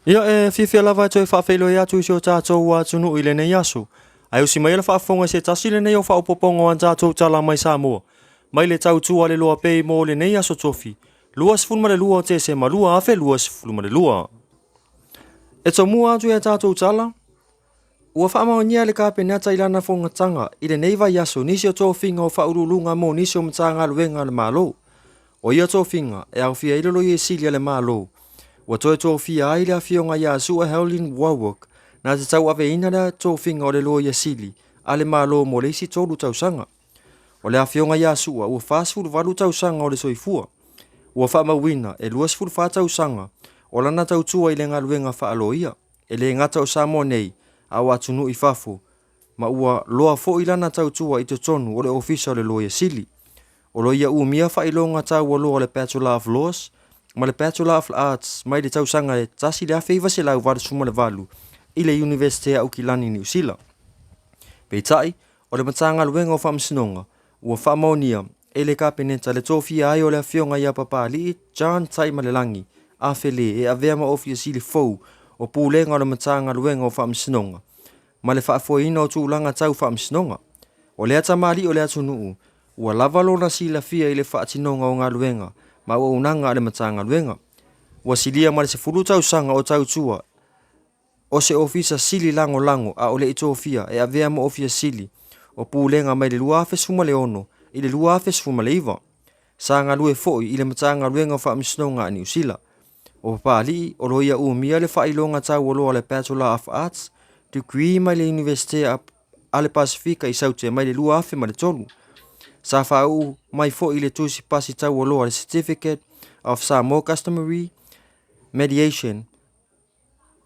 Ia, e fiafia lava e toe faafeiloai atu i si o tatou atunuu i lenei aso. Ae usi mai le faafofoga i se tasi lenei o faaopoopoga o a tatou tala mai Samoa, mai le tautua a le Loa Pei mo lenei aso Tofi, 22 o Tesema 2022. E tomua atu i a tatou tala, ua faamaonia e le Kapeneta i lana fonotaga i lenei vaiaso nisi o tofiga o faauluuluga mo nisi o Matagaluega a le Malo. O ia tofiga e aofia ai le Loia Sili a le Malo, ua toe tofia ai le Afioga ia Sua Helen Warwick na te tauaveina le tofiga o le Loia Sili a le Malo mo le isi tolu tausaga. O le Afioga ia Sua ua 48 tausaga o le soifua. Ua faamauina e 24 tausaga o lana tautua i le galuega faaloia, e le gata o Samoa nei a o atunuu i fafo, ma ua loa foi lana tautua i totonu o le Ofisa o le Loia Sili. O lo o ia umia faailoga taualoa o le Bachelor of Laws ma le Bachelor of Arts mai le tausaga e 1988 i le Iunivesite a Aukilani i Niu Sila. Peitai, o le Matagaluega o Faamasinoga ua faamaonia e le Kapeneta le tofia ai o le Afioga ia Papalii John Taimalelagi Afele e avea ma Ofisa Sili fou o Pulega o le Matagaluega o Faamasinoga ma le faafoeina o tulaga tau faamasinoga. O lea tamalii o le atunuu, ua lava lona silafia i le faatinoga o galuega ma auaunaga a le Matagaluega. Ua silia ma le 10 tausaga o tautua o se Ofisa Sili Lagolago a o le i tofia e avea ma Ofisa Sili o Pulega mai le 2016 i le 2019. Sa galue foi i le Matagaluega o Faamasinoga a Niu Sila. O Papalii, o lo o ia umia le faailoga taualoa o le Bachelor of Arts Degree mai le Iunivesite a le Pasefika i Saute mai le 2003. Sa faauu mai foi i le tusi pasi taualoa le Certificate of Samoa Customary Mediation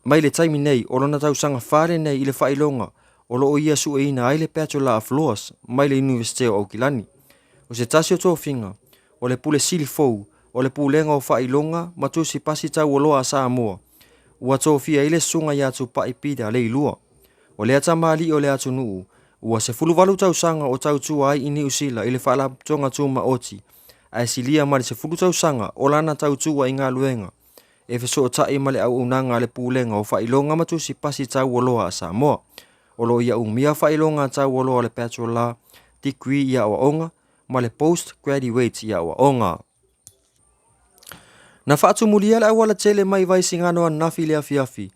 mai le taimi nei o lona tausaga fa lenei i le faailoga o lo o ia sueina ai le Bachelor of Laws mai le Iunivesite o Aukilani. O se tasi o tofiga, o le Pule Sili fou o le Pulega o Faailoga ma Tusi Pasi Taualoa a Samoa, ua tofia ai le Susuga ia Tupai Peter Leilua. O lea tamalii o le atunuu, ua 18 tausaga o tautua ai i Niu Sila i le Faalapotopotoga Tumaoti, ae silia ma le 10 tausaga o lana tautua i galuega e fesootai ma le auaunaga a le Pulega o Faailoga ma Tusi Pasi Taualoa a Samoa. O lo o ia umia faailoga taualoa o le Bachelor Degree i aoaoga ma le Post Graduate i aoaoga. Na faatumulia le auala tele mai Vaisigano ananafi i le afiafi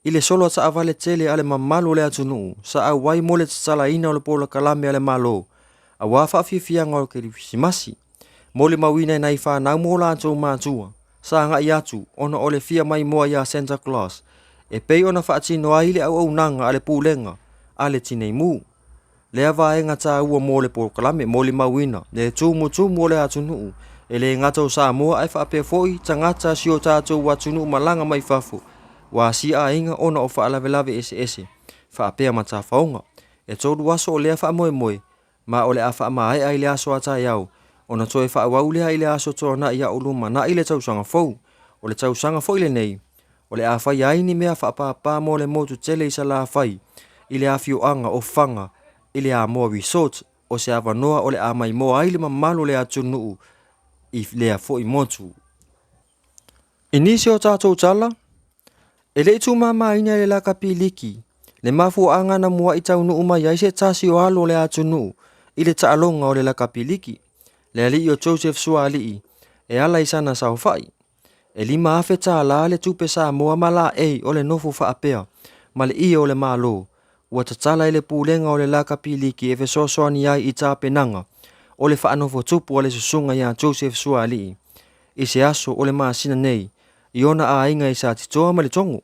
i le solo a taavale tele a le mamalu o le atunuu sa auai mo le tatalaina o le polokalame a le Malo aua faafiafiaga o le Kerisimasi. Molimauina e nai fanau mo latou matua sa agai atu ona o le fia maimoa iā Santa Claus e pei ona faatino ai le auaunaga a le Pulega a le Tinei Mu. Lea vaega taua mo le polokalame molimauina le tumutumu o le atunuu e le gata o Samoa ae faapea foi tagata si o tatou atunuu malaga mai fafo ua asia aiga ona o faalavelave eseese faapea ma tafaoga. E tolu aso o lea faamoemoe ma o le a faamaea i le aso a taeao ona toe faaauau lea i le aso Toonai a o lumanai le tausaga fou. O le tausaga foi lenei, o le a faia ai ni mea faapapa mo le motu tele i Salafai i le afioaga o Faga i le Amoa Resort, o se avanoa o le a maimoa ai le mamalu o le atunuu i lea foi motu. I nisi o tatou tala, e le i tūmāmāina e le lakapi liki le mafuaaga na muaʻi taunuu mai ai se tasi o alo o le atunuu i le taaloga o le lakapi liki, le alii o Joseph Suaalii, e ala i sana saofai. E $5,000 le tupe Samoa ma laei o le nofo faapea ma le ie o le Malo ua tatala i le Pulega o le Lakapi Liki e fesoasoani ai i tapenaga o le faanofotupu a le Susuga ia Joseph Suaalii i se aso o le masina nei i ona aiga i Satitoa ma Letogo.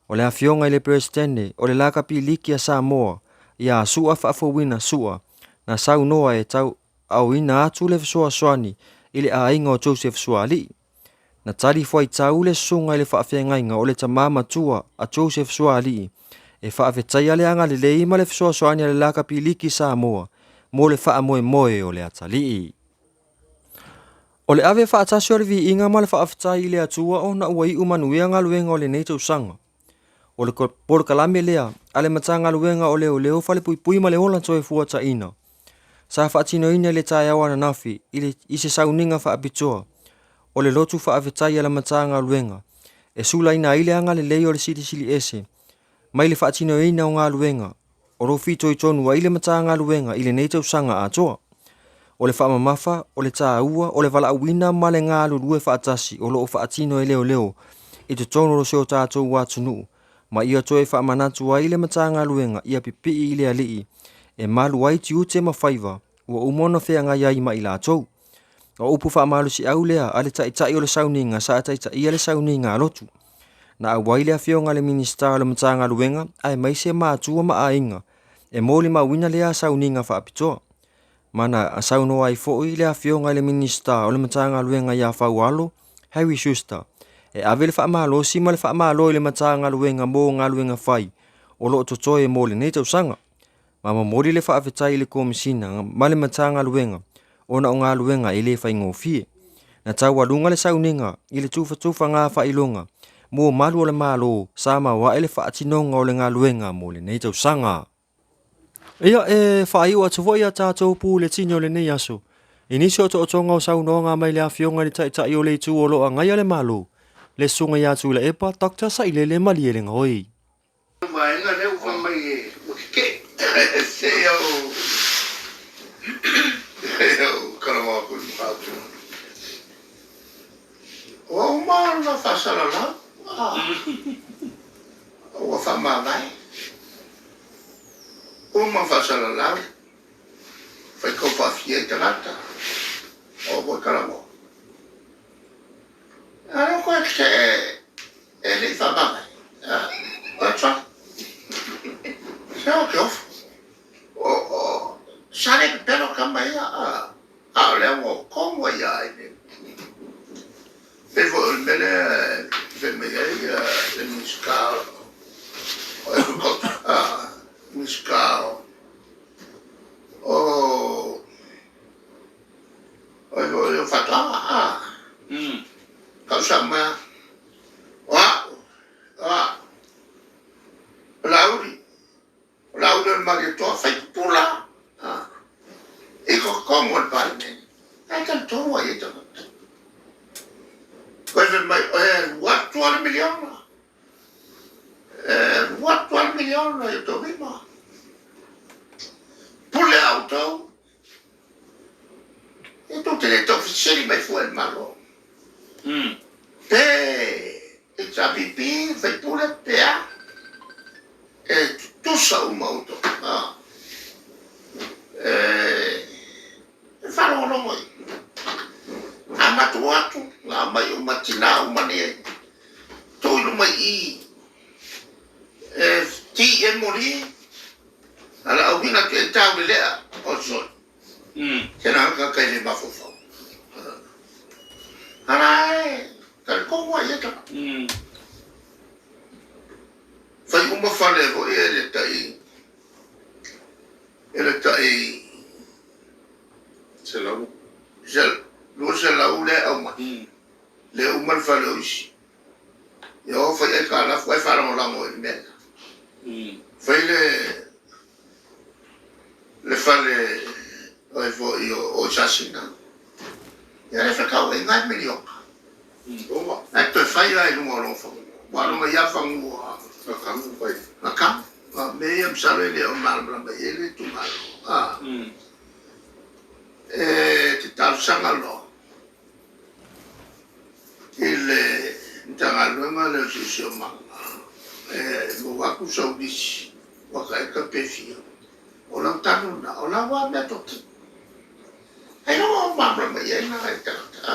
O le Afioga i le Peresetene o le Lakapi Liki a Samoa ia Su'a Faafouina Su'a na saunoa e tauaoina atu le fesoasoani i le aiga o Joseph Suaalii. Na tali fuaitau le susuga i le faafeagaiga o le tama matua a Joseph Suaalii e faafetaia le agalelei ma le fesoasoani a le Lakapi Liki Samoa mo le faamoemoe o le atalii. O le ave faatasi o le viiga ma le faafetai i le Atua ona ua iu manuia galuega o lenei tausaga. O le polokalame lea a le Matagaluega o Leoleo, Falepuipui ma le Ola Toefuataiina sa faatinoina i le taeao ananafi i, le, i se sauniga faapitoa o le lotu faafetai a le Matagaluega e sulaina ai le agalelei o le Silisili Ese mai le faatinoina o galuega o lo o fitoitonu ai le Matagaluega i lenei tausaga atoa. O le faamamafa, o le taua, o le valaauina ma le galulue faatasi o lo o faatino e leoleo i totonu o si o tatou atunuu, ma ia toe faamanatu ai le Matagaluega ia pipii i le Alii e malu ai tiute ma faiva ua uma ona feagai ai ma i latou. O upu faamalosiau lea a le Taitai o le sauniga sa taitaia le sauniga a lotu. Na auai le afioga i le Minisita o le Matagaluega aemaise matua ma aiga e molimauina lea sauniga faapitoa. Ma na saunoa ai foi le afioga i le Minisita o le Matagaluega ia Faualo Harry Schuster e ave le faamalosi ma le faamalo i le Matagaluega mo galuega fai o lo o totoe mo lenei tausaga. Ma momoli le faafetai i le Komesina ma le Matagaluega ona o galuega e le faigofie. Na taualuga le sauniga i le tufatufaga faailoga mo malu o le Malo sa maoae le faatinoga o le galuega mo lenei tausaga. Ia, e faaiu atu foi a tatou puletini o lenei aso i nisi o otootoga o saunoaga mai le Afioga i le Taitai o le Itu o lo o agaia le Malo, le Susuga ia Tuilaepa Dr. Sailele Malielegaoi. Vaega lea ua fai mai ua tetee. Se i ou talanoa atu i le mataupu. Ua uma ona faasalalau, ua faamavae, uma ona faasalalau, faitau faafia ai tagata, oo foi talanoa. A o lea ua toe tetee e le i faamavae. That's right. Se o te ofo. Sa le pepelo tama ia, a o lea ua tonu ai lava i le pei foi o le mea lea e fai mai ai le Minisita o Agriculture, Minisita o o Faatoaga, tausaga mai o au, o au, o Laauli, o Laauli o le Malietoa, fai pupula i totonu o le Palemene. Ae talitonu ai e tagata. Koe fai mai, e alu atu lava le miliona. E alu atu lava le miliona i outou lima. Pule a outou. E tou te le tau fesili mai fua i le Malo. Pe HRPP, faipule, pe a. E tutusa uma outou. E faalogologo i. A matou o atu, na aumai uma tina uma nei, tuu i luma i i, e ti e moli, A le auina atu e tau le lea o le soli. Se na ka kai le mafaufau. Ala e, talitonu ai e tagata. Fai uma fale foi e le tai, e le tai 100. 200 lea e aumai. Le uma le fale o isi. Ia o fai aikalafu ae faalagolago i le mea lea. Fai le le fale o ai foi o Sasina. Ia le fekhauaiga e miliona. Ae toe fai la i luga o lona fanua. Ua lona ia fanua. Na kanu. A mea ia masalo e le o malamalama i ai le itumalo. E te talosaga loa i le Matagaluega lea o Siosiomaga e maua atu sau lisi ua taita pe fia. O lau tanu lena, o lau lava mea totino. Ailoga o malamalama i ai nai tagata.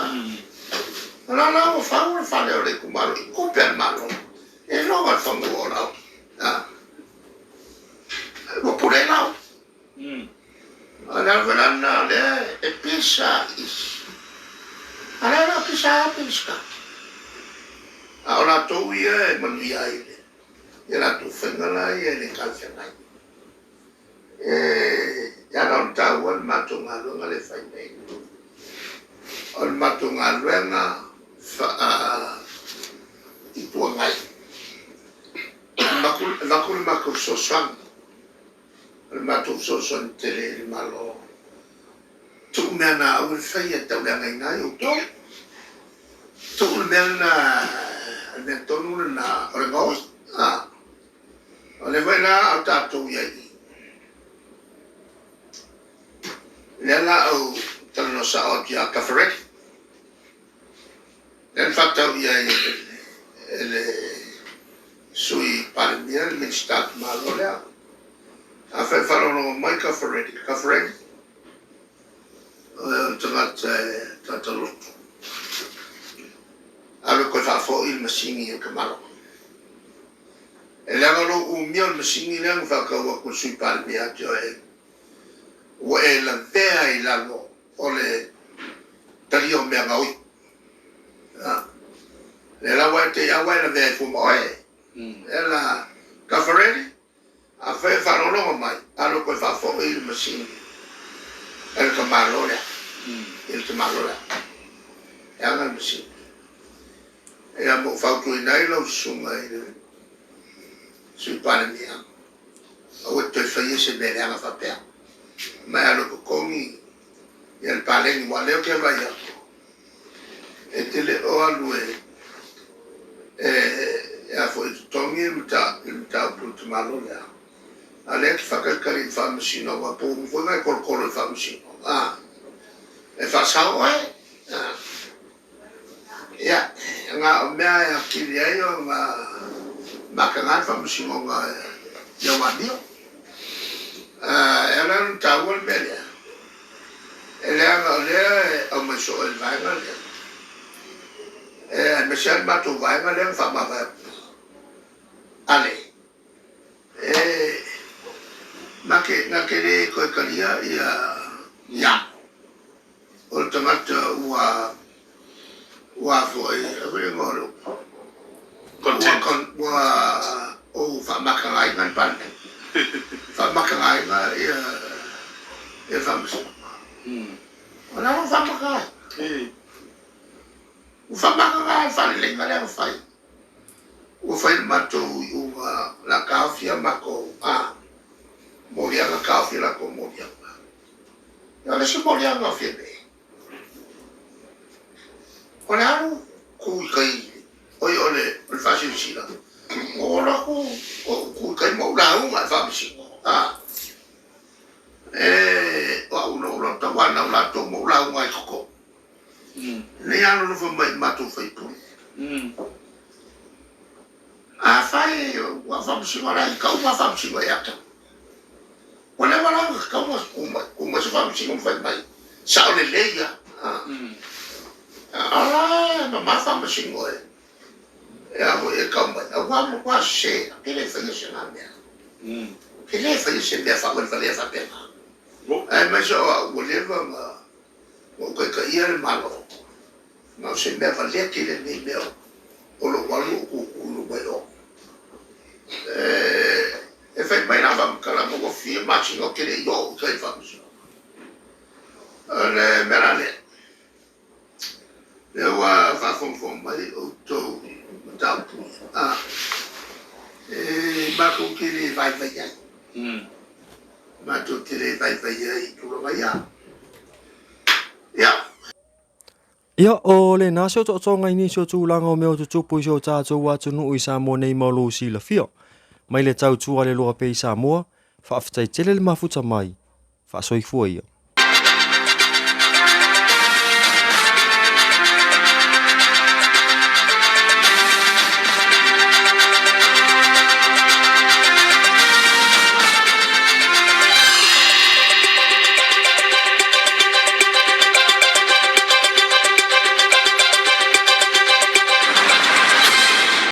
O la la ua fau le fale o le itumalo i tupe a le Malo. E iloga le fanua o lau. Ua pule ai lau. O le ala foi la lena o lea e pisa isi. A o lea e le o pisa lava Minisita. A o latou ia e manuia ai i a latou faiga la ia e le talafeagai. E ala ona taua le matou galuega lea e fai nei, o le matou galuega faa-Itu Agai. E avatu le matou fesoasoani, o le matou fesoasoani tele i le Malo. Tuu mea na aua le faia e tauleagaina ai outou. Tuu le mea lena, o le mea tonu lena o le gaoi. O lea foi la a o tatou i ai i i. Lea la ou talanoa sao atu ia Kafareti. Lea na faatau i ai e le Sui Palemia le Minisita o le Malo lea. Afai o faalogologo mai Kafareti, Kafareti, o le tagata e tagata loto. Alu e toe faafoi le masini i le tamaloa. E leaga lou umia o le masini lea na faatau atu e le Sui Palemia ia te oe, ua e lavea i lalo o le talia o mea gaoi. Lea la ua e te i a ua e lavea ai fua ma oe. Lea la, Kafareli, afai e faalogologo mai, alu e toe faafoi le masini e le tamaloa lea, i le tamaloa lea. E aga le masini. Ia ma ou fautuaina ai lau susuga i le Sui Palemia, aua e te toe faia se mea leaga faapea. Ma e alu e totogi ia le paleni, aua o lea ou te vaai atu, e te le o alu e a foi e totogi le mataupu i le tamaloa lea, a o lea e te faatalitali i le Faamasinoga, aua po ua uma foi ona e tolotolo i le Faamasinoga e faasao oe. Ia, na o mea e atili ai ona mataga le Faamasinoga i au amio. E ala ona taua le mea lea, e leaga o lea e aumai soo e le vaega lea, aemaise lava le matou vaega lea na faamavae atu. Ale, e na te le toe talia ia o le tagata ua ua foi, a foi le igoa o le upu, Content. Ua ou faamatagaina le Palemene, faamatagaina ia le Faamasinoga. O le a lou faamatagaina? Ua faamataga le faaleleiga lea na fai. Ua fai le matou iuga o le a taofi a matou moliaga, taofi a latou moliaga. Ia o le isi moliaga o Fiame, o le alu tu i tai, oi o le faasilasila, ou alu atu ou tu i tai ma ou lauga i le Faamasino. E, o au na ou alu atu tauanau latou ma ou lauga ai i totonu. Nei alolofa mai i matou faipule. Afai ua faamasino la i tau ma faamasino ia te au. Ua leva la ona tatau ona tu mai, tu mai se faamasino ma fai mai, sao lelei lava. A o la e mama faamasino e, e a foi e tau mai, aua matua sese, ke le faia se na mea. Ke le faia se mea faavalevalea faapena. Aemaise o au ua leva ona ou taitaia le Malo, na o se mea valea tele lenei mea o lou alu ou tutu i luma i o. E fai mai la faamatalaga ua fia masina ou te le i oo i tai faamasinoga. O le mea la lea, lea ua faafogafoga mai outou i mataupu ia, e matou te le vaivai ai. Matou te le vaivai ai i tulaga ia. Ia. Ia, o lena se otootoga i nisi o tulaga o mea o tutupu i si o tatou atunuu i Samoa nei ma o lou silafia. Mai le tautua a le loa pea i Samoa, faafetai tele le mafuta mai. Faasoifua ia.